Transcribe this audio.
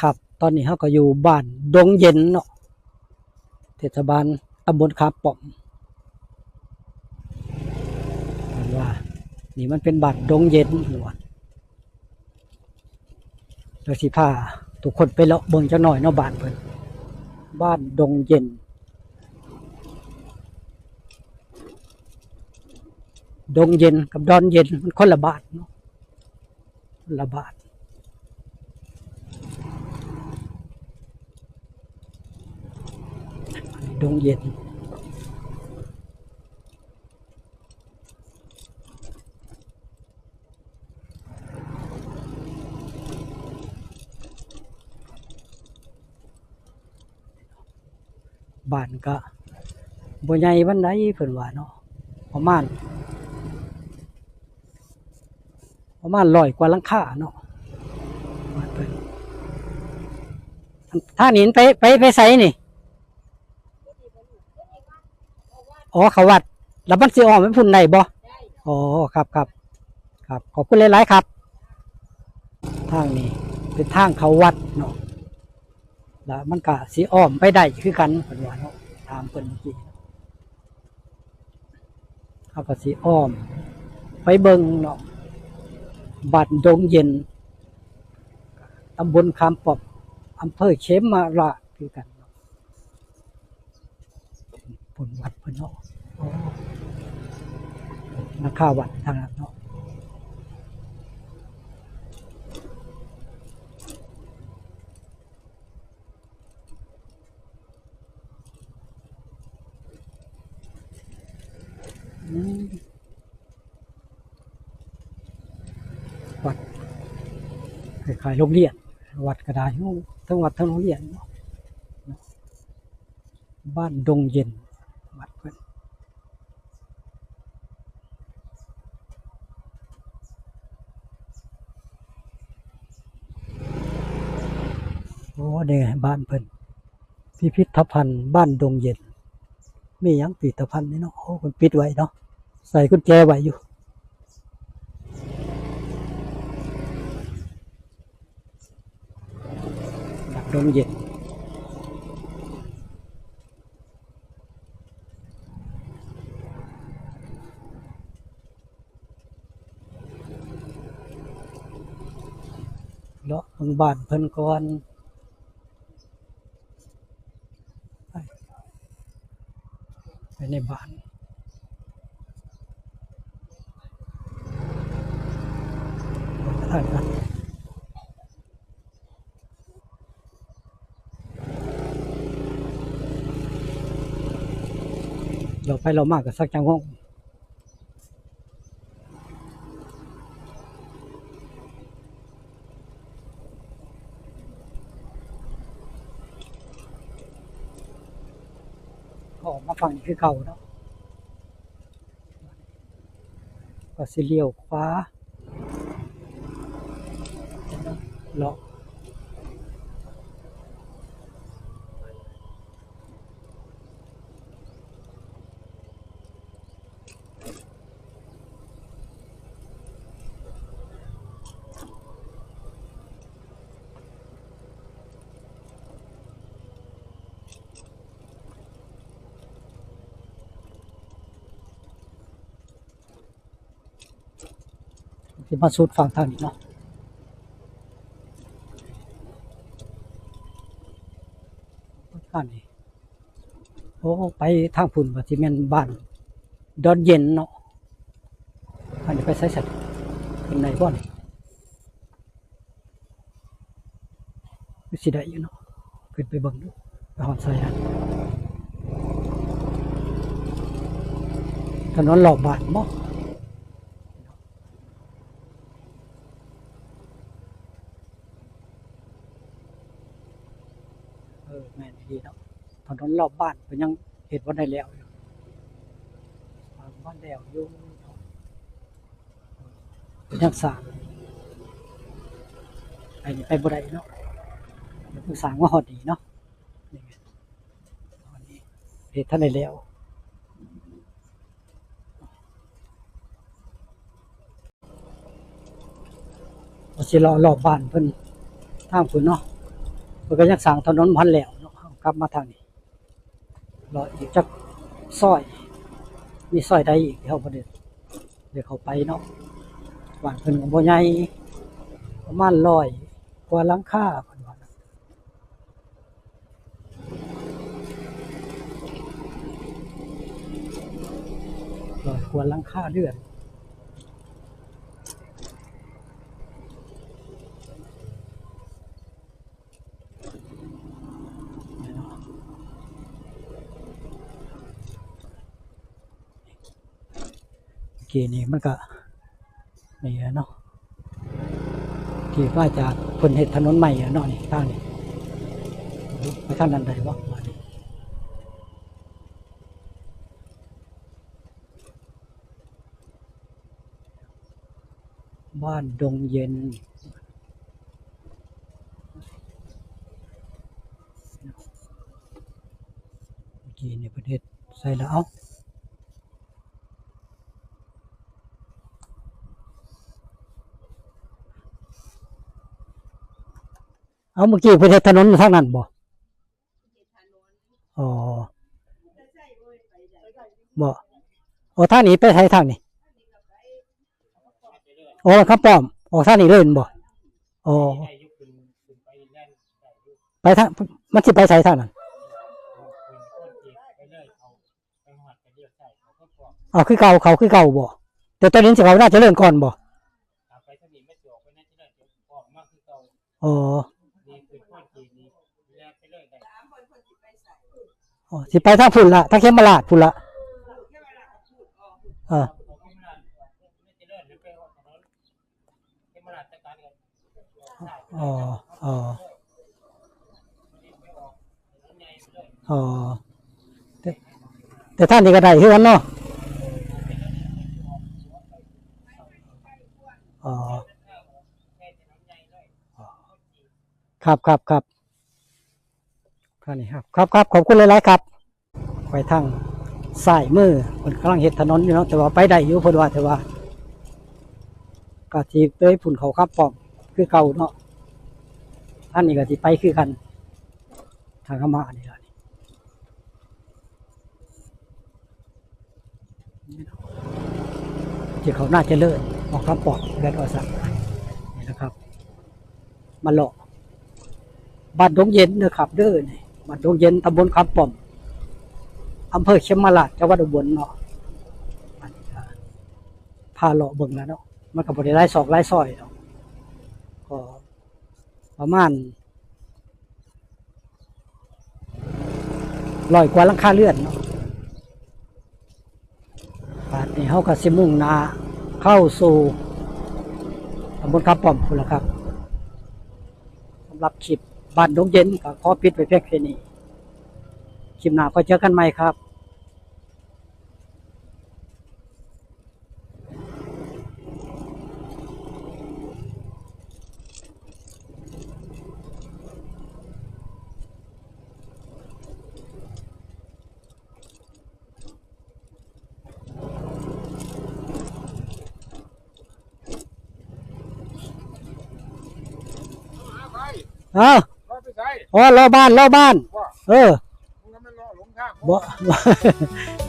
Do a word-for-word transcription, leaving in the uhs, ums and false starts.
ครับ ตอนนี้เราก็อยู่บ้านดงเย็นเนาะ เทศบาลตำบลขามป้อม เพิ่นว่า นี่มันเป็นบ้านดงเย็นเพิ่นว่า เดี๋ยวสิพาทุกคนไปเลาะเบิ่งจักหน่อยเนาะ บ้านเพิ่น บ้านดงเย็น ดงเย็นกับดอนเย็นมันคนละบ้านเนาะ คนละบ้าน ดงเย็น บ้านก็บ่ใหญ่ปานใดเพิ่นว่าเนาะ ประมาณ ประมาณร้อยกว่าหลังคาเนาะ บ้านเพิ่น ทางนี้ไป ไป ไปไสนี่ อ๋อ เข้าวัด แล้วมันสิอ้อมไปพุ่นได้บ่ อ๋อ ครับ ครับ ครับ ขอบคุณหลายๆ ครับ ทางนี้เป็นทางเข้าวัดเนาะ แล้วมันก็สิอ้อมไปได้คือกัน เพิ่นว่าเนาะ ถามเพิ่นเมื่อกี้ เฮาก็สิอ้อมไปเบิ่งเนาะ บ้านดงเย็น ตำบลขามป้อม อำเภอเขมราชคือกันเนาะ บนวัดเพิ่นเนาะ อ๋อ หลังคาวัดทางนั้นเนาะ อืม วัด คล้ายๆ โรงเรียน วัดก็ได้ โอ้ ทั้งวัดทั้งโรงเรียนเนาะ บ้านดงเย็น วัดเพิ่น โอ้ เด้ บ้านเพิ่น พิพิธภัณฑ์บ้านดงเย็น มีหยังพิพิธภัณฑ์นี่เนาะ โอ้ เพิ่นปิดไว้เนาะ ใส่กุญแจไว้อยู่ บ้านดงเย็น เลาะเบิ่งบ้านเพิ่นก่อน ไป ไปในบ้าน เลาะไปเลาะมาก็ซักจั่งงง ก็ออกมาฝั่งนี้คือเก่าเนาะ ก็สิเลี้ยวขวา เลาะ สิมาสุดฝั่งทางนี้เนาะ ทางนี้ โอ้ ไปทางพุ้นว่าสิแม่นบ้านดอนเย็นเนาะ อันนี้ไปไสสัน ขึ้นได้บ่นี่ คือสิได้อยู่เนาะ ขึ้นไปเบิ่งดู ไปฮอดไสหั่น ถนนรอบบ้านบ่ เออ แม่นอีหลีเนาะ ถนนรอบบ้านเพิ่นยังเฮ็ดบ่ได้แล้วอยู่ บ่แล้วอยู่เนาะ เพิ่นยังสร้าง ไปนี่ไปบ่ได้เนาะ เพิ่นสร้างมาฮอดนี่เนาะ นี่ไง ฮอดนี่ เฮ็ดทันได้แล้ว ว่าสิเลาะรอบบ้านเพิ่นทางพุ้นเนาะ เพิ่นก็ยังสร้างถนนบ่ทันแล้วเนาะ เฮากลับมาทางนี้ เลาะอีกจักซอย มีซอยใดอีกที่เฮาบ่ได้ ได้เข้าไปเนาะ บ้านเพิ่นก็บ่ใหญ่ ประมาณร้อยกว่าหลังคา เพิ่นว่า ร้อยกว่าหลังคาเรือน เมื่อกี้นี่มันก็ นี่แหละเนาะ ที่มาจากเพิ่นเฮ็ดถนนใหม่อะเนาะ นี่ทางนี้ ไปทางนั้นได้บ่ บ้านดงเย็น เมื่อกี้นี่เพิ่นเฮ็ดใส่แล้ว เอ้า เอา เมื่อกี้เพิ่นเฮ็ดถนนทางนั้นบ่ อ๋อ บ่ อ๋อ ทางนี้ไปไสทางนี้ อ๋อ คำป้อม ออกทางนี้เลยแม่นบ่ อ๋อ ไปทาง มันสิไปไสทางนั้น เอาคือเก่า เขาคือเก่าบ่ แต่ตอนนี้สิเข้านาเจริญก่อนบ่ อ๋อ อ๋อ สิไปทางพุ้นละ ทางเขมราชพุ้นละ เออ อ๋อ อ๋อ อ๋อ แต่ แต่ทางนี้ก็ได้คือกันเนาะ อ๋อ ครับ ครับ ครับ ทางนี้ครับ ครับ ครับ ขอบคุณหลายๆ ครับ ไปทางซ้ายมือ เพิ่นกำลังเฮ็ดถนนอยู่เนาะ แต่ว่าไปได้อยู่ เพิ่นว่า แต่ว่า ก็สิไปพุ้นเข้าคำป้อมคือเก่าเนาะ อันนี้ก็สิไปคือกัน ทางเข้ามานี่ล่ะ นี่ ที่เข้านาเจริญ ออกคำป้อม แดนออสัก นี่นะครับ มาเลาะบ้านดงเย็นนะครับเด้อ นี่ บ้านดงเย็น ตำบลคำป้อม อำเภอเขมราช จังหวัดอุบลเนาะ พาเลาะเบิ่งแล้วเนาะ มันก็บ่ได้หลายซอกหลายซอยดอก ก็ประมาณร้อยกว่าหลังคาเรือนเนาะ บาดนี้เฮาก็สิมุ่งหน้าเข้าสู่ตำบลคำป้อมพู้นล่ะครับ สำหรับคลิปบ้านดงเย็นก็ขอปิดไว้เพียงแค่นี้ คลิปหน้าค่อยเจอกันใหม่ครับ เอ้า รอไปไส อ๋อ รอบ้าน รอบ้าน บ่ เออ มึงก็ไม่รอหลงทาง บ่